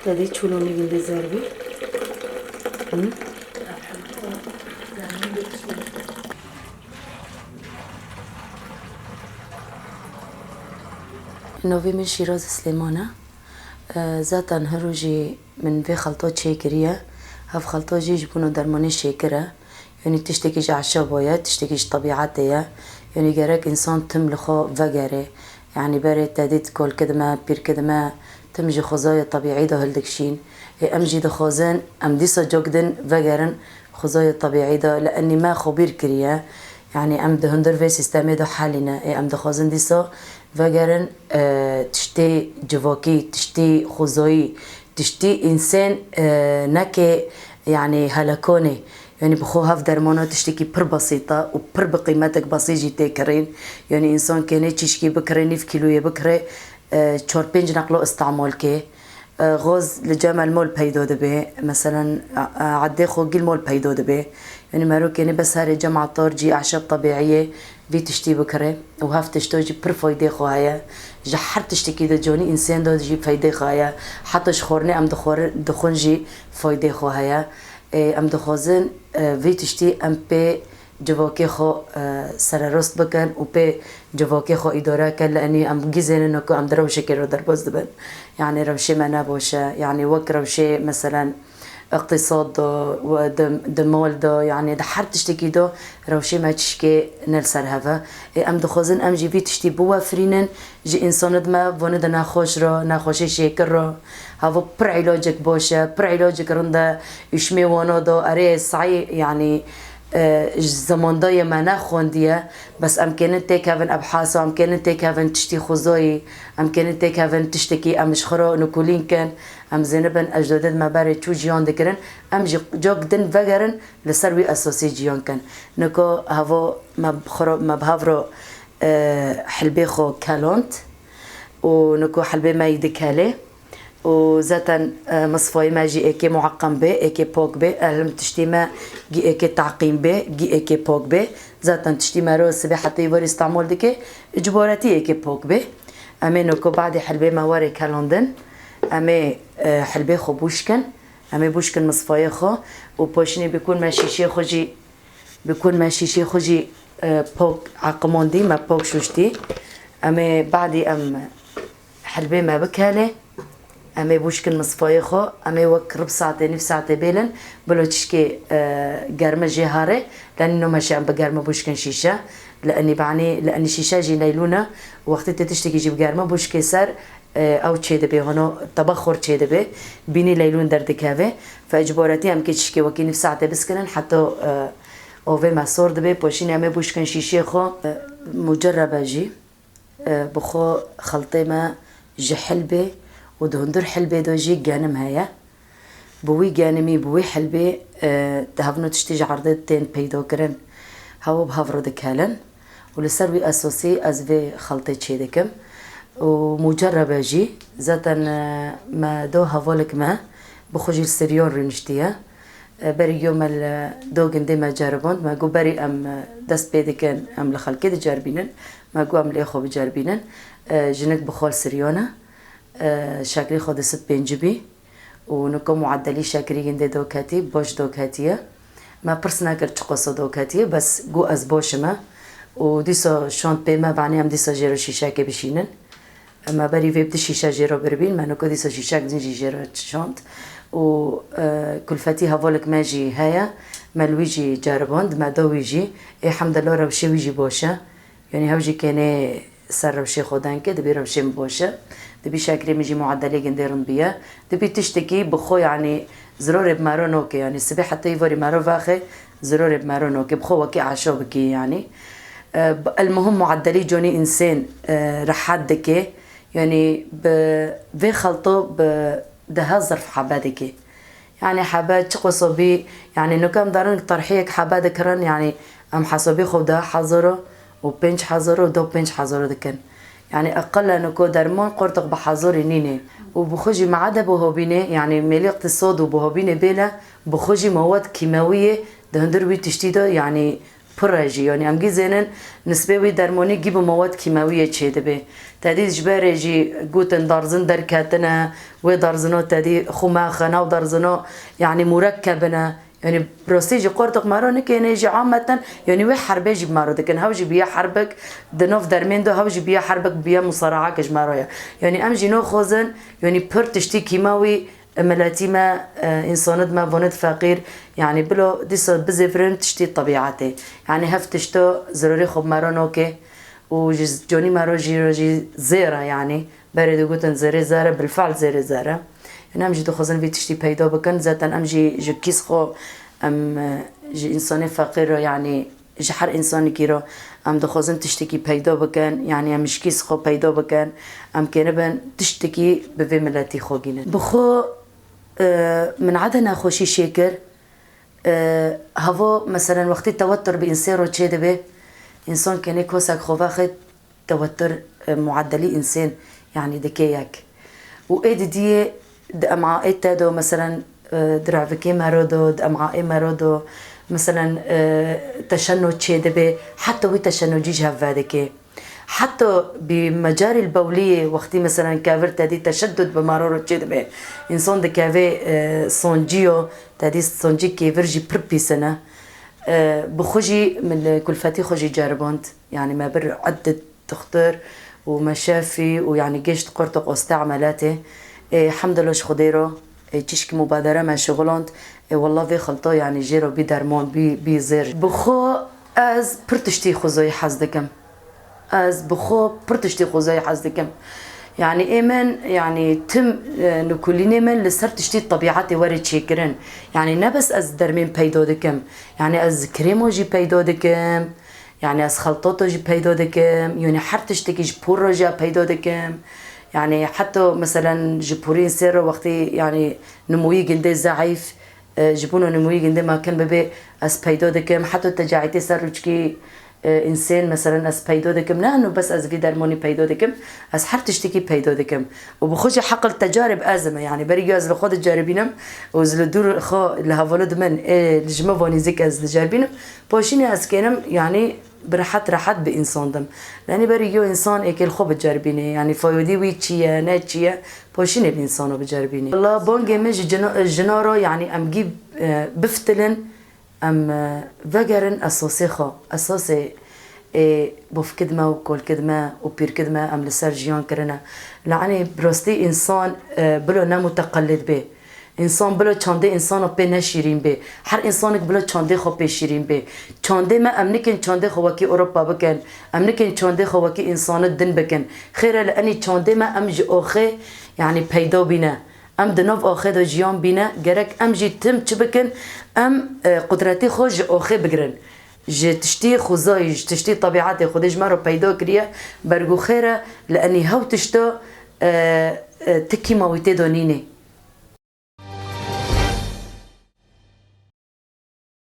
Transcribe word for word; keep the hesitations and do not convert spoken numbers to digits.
Tadê çûlonê gindê zer bî. Hı? Navê min Şîraz Silêman e. E, zaten hiro jî min vê xelta çêkiriye. Hev xelta jî ji bona dermanê şêkir e. Yanî tiştekî ji eşaba ye, tiştekî ji tebîetê ye. Yanî gerek însan tim li xwe vegere. Yanî berê tedît kolkê dime, pîrkê dime, tim ji xwezayê tebîî de hildikişîn. Ê em jî dixwazin em dîsa cok din vegerin xwezayê tebîî de, li enî me xwe bîr kiriye. Yanî em di hundir vê sîstemê de helî ne. Ê em dixwazin dîsa vegerin, e, tiştê civakî, tiştê xwezayî, tiştê însen, e, neke, yanî helekonê. Yanî bi xwe hev dermana tiştekî pir besît e û pir bi qîmetek besît jî tê kirîn. Yanî însan kênê çîşkî bikire, nîv kîloyê bikire, e, çar pênc neqlo îstemal ke. E, gaz li cem el mol peyda dibe. Meselen, e, e, edê xwe gîl mol peyda dibe. Yanî mero kênê bes herê cem etar cî eşab tebîî ye. Vî tiştî bikire û hev tişto jî pir faydê xwe heye. Ji her tiştekî de canî însan de jî faydê xwe heye. Heta ji xwarinê em dixwar-, dixwin jî faydê xwe heye. Ê, em dixwazin, e, vî tiştî em pê civakê xwe, e, sererast bikin û pê civakê xwe îdare kin. Li enî em gizênin ku em di rewşekê re derbas dibin. Yanî rewşê me ne baş e. Yanî wek rewşê, meselen, îqtîsad de, we di, di mal de, yanî di her tiştekî de rewşê me çişkê ne li ser hev e. Ê, em dixwazin em jî vî tiştî biwefirînin ji însanê dime, vonê de nexweş re, nexweşê şêkir re. Havo pir îlacek baş e, pir îlacek rind e, ûşmê wana de, erê sahî, yanî, e, ji zemandayê me nexwendiye, bes em kênin têkevin ebhasa, em kênin têkevin tiştî xwezayî, em kênin têkevin tiştekî em ji xwe re nûkolîn kin. Em zênibin ecdadê me berê çû jiyan dikirin, em jî cok din vegerin li ser wî esasî jiyan kin. Nika hevo me bi xwe re, me bi hev re, e, hilbê xwe keland û nika hilbê me yî dikelê û zaten, e, misfayê me jî êkê mueqem bê, êkê pok bê, elim tiştê me gî êkê teqîm bê, gî êkê pok bê. Zaten tiştê me re sibê heta êvarê îstemal dike, îcbaretî êkê pok bê. Em ê nika badê hilbê me were kelandin. Em ê, e, hilbê xwe bûş kin. Em ê bûş kin misfayê xwe û paşinê bikûn me şîşê xwe jî, bikûn me şîşê xwe jî, e, pok eqimandî, me pok şûştî. Em ê badî em hilbê me bikelê. Em ê bûş kin misfayê xwe. Em ê wek rib saetê, nîv saetê bêlin. Bilo çişkê, e, germe jê hare. Lenî no meşe em bi germe bûş kin şîşe. Li enî banî, li enî şîşe jî neylûn e. Wextê tê tiştekî jî bi germe bûş kê ser, e, ew çêdibe, hino tebaxur çêdibe, bînî leylûn derdikeve. Fe îcbaretî em kê çişkê wekî nîv saetê biskinin, heta, e, ovê me sor dibe, poşînê em ê bûşkin şîşê xwe, e, mucerebe jî, e, bi xwe xeltê me ji hilbê û di hundir hilbê de jî genim heye. Bi wî genimî, bi wî hilbê, e, di hevno tiştî ji erdê tên peyda kirin, hewa bi hev re dikelin û li ser wî esasî ez vê xeltê çê dikim. Û mucerebe jî, zaten, e, me do hevalek me bi xwe jî li siryon rûniştiye. E, berî yo me li do gindê me ceriband, me got berî em, e, dest pê dikin, em li xelkê diceribînin, me got em lê xwe biceribînin. E, jinik bi xwe li siryon e. E, şekrî xwe di sed pêncî bî. Û nika muedelî şekrî gindê doketî, baş doketiye. Me pirs nekir çiqasa doketiye, bes got ez baş im e. Û dîsa şand pê me, vanê em dîsa jê re şîşekê bişînin. Me berî vê bi du şîşe jê re biribîn, me nika dîsa şîşek din jî jê re şand. Û, e, kulfetî hevalek me jî heye, me li wî jî ceriband, me da wî jî. Ê hemdela rewşê wî jî baş e. Yanî hew jî kênê ser rewşê xwe dengke, dibî rewşê min baş e. Dibî şekrê min jî muedelê gindê rind bûye. Dibî tiştekî bi xwe, yanî zirorê bi mero noke, yanî sibê heta îvarî mero vexe, zirorê bi mero noke. Bi xwe wekî eşo bikî, yanî. E, bi-, elmuhim muedelî conî însên, e, rehet dike. Yanî bi vê xelto bi deha zirf hebe dike. Yanî hebe çiqoso bî, yanî nuka em darin terhiyek hebe dikirin, yanî em hesabî xwe da hezar û pênc hezar û da pênc hezar dikin. Yanî eqil e nuko derman qortix bi hezarî nîne. Û bi xwe jî meade buhobînê, yanî mêlî iqtisad û buhobînê bêle, bi xwe jî mewad kîmewiyê di hundir wî tiştî de, yanî pir e jî. Yanî em gî zênin nisbê wî dermonî gî bi mewad kîmewiyê çêdibe. Tedî ji berê jî gotin darzin derketine, wê darzino tedî xwe mexin, ew darzino yanî mûrekkeb in e. Yanî bi rastî jî qortiq mero nikêne jî ameten, yanî wê herbê jî bi mero dikin. Hew jî biye herbik di nav dermên de, hew jî biye herbik biye musaraeke ji mero ye. Yanî em jî naxwazin, yanî pir tiştî kîmewî miletî me, e, însanid me, vonid feqîr, yanî bilo dîsa bizêvirin tiştî tebîetê. Yanî hev tişto zirarê xwe bi mero nake û ji canî mero jî re jî zêr e yanî. Berê digotin zêrê zer e, bilfe'l zêrê zer e. Yanî em jî dixwazin vî tiştî peyda bikin. Zaten em jî ji kîs xwe, em, e, ji însanê feqîr re, yanî ji her însanekî re em dixwazin tiştekî peyda bikin. Yanî em ji kîs xwe peyda bikin. Em kênibin tiştekî bi vê miletî xwe gînin. Bi xwe, e, min ede nexweşî şêkir, e, havo, meselen, wextî tewetur bi însê re çêdibe, însan kênê kosek xwe vexit, tewetur, e, muedelî însên, yanî dike yek. Û ê didiyê di emaê te de, meselen, e, di revikê mero de, di emaê mero de, meselen, e, teşenno çêdibe, heta wî teşennocî ji hev vedike. Heta bi mecarî l-bewliyê, wextî, meselen, kevir tedî teşeddud bi mero re çêdibe, însan dikeve, e, sonciyo, tedî soncî kevir jî pir pîs in e. E, bi xwe jî min li kulfetî xwe jî ceriband. Yanî me bir edded dixtir û me şefî û yanî gêşt qortiq oste emeletê. Ê, hemdulillah ji Xwedê re, ê, çişkî mubadere me şixuland. Ê, wallah vê xilta yanî jê re bî derman, bî, bî zêr. Bi xwe ez pir tiştî xwezayî hez dikim. Ez bi xwe pir tiştî xwezayî hez dikim. Yanî ê min, yanî tim, e, nukulînê min li ser tiştî tebîetê were çêkirin. Yanî ne bes ez dermên peyda dikim. Yanî ez krêmo jî peyda dikim. Yanî ez xeltata jî peyda dikim, yanî her tiştekî ji pûr re jî peyda dikim. Yanî heta meselen ji pûrî însê re wextî yanî nimûyî gindê zeîf, e, ji bona nimûyî gindê me kin bibe ez peyda dikim. Heta tecahîtê ser rûçkî, e, însên meselen ez peyda dikim. Ne eno bes ez vî dermonî peyda dikim. Ez her tiştekî peyda dikim. Û bi xwe jî heqil tecarib ez im e. Yanî berî ez li xwe diceribînim û ez li dûr xwe li hevalid min, ê, li ji min va nîzik ez diceribînim. Paşînê ez kênim, yanî bi rehet rehet bi însan dim. Yanî berî yo însan êkê li xwe biceribînê, yanî fayodî wî çi ye, ne çi ye, paşînê bi însano biceribînê. Wela bangê min ji cina, jina re, yanî em gî, e, biftilin, em, e, vegerin esasê xwe. Esasê, ê, bofkid me û kolkid me û pîrkid me em li ser jiyan kirine. Le'enê bi rastî însan, e, bilo ne muteqellid bê. Însan bila çandê însana pê ne şîrîn bê. Her însanek bila çandê xwe pê şîrîn bê. Çandê me em nikin çandê xwe wekî Ewropa bikin. Em nikin çandê xwe wekî însanê din bikin. Xêr e li enî çandê me em ji axê, yanî peyda bîne. Em di nav axê de jiyan bîne. Gerek em jî tim çi bikin? Em, e, qudretê xwe ji axê bigirin. Ji tiştî xwezayî, ji tiştî tebîetê Xwedê ji me re peyda kiriye. Bergû xêr e li enî hew tişta, e, e, ti kîma wî tê de nînê.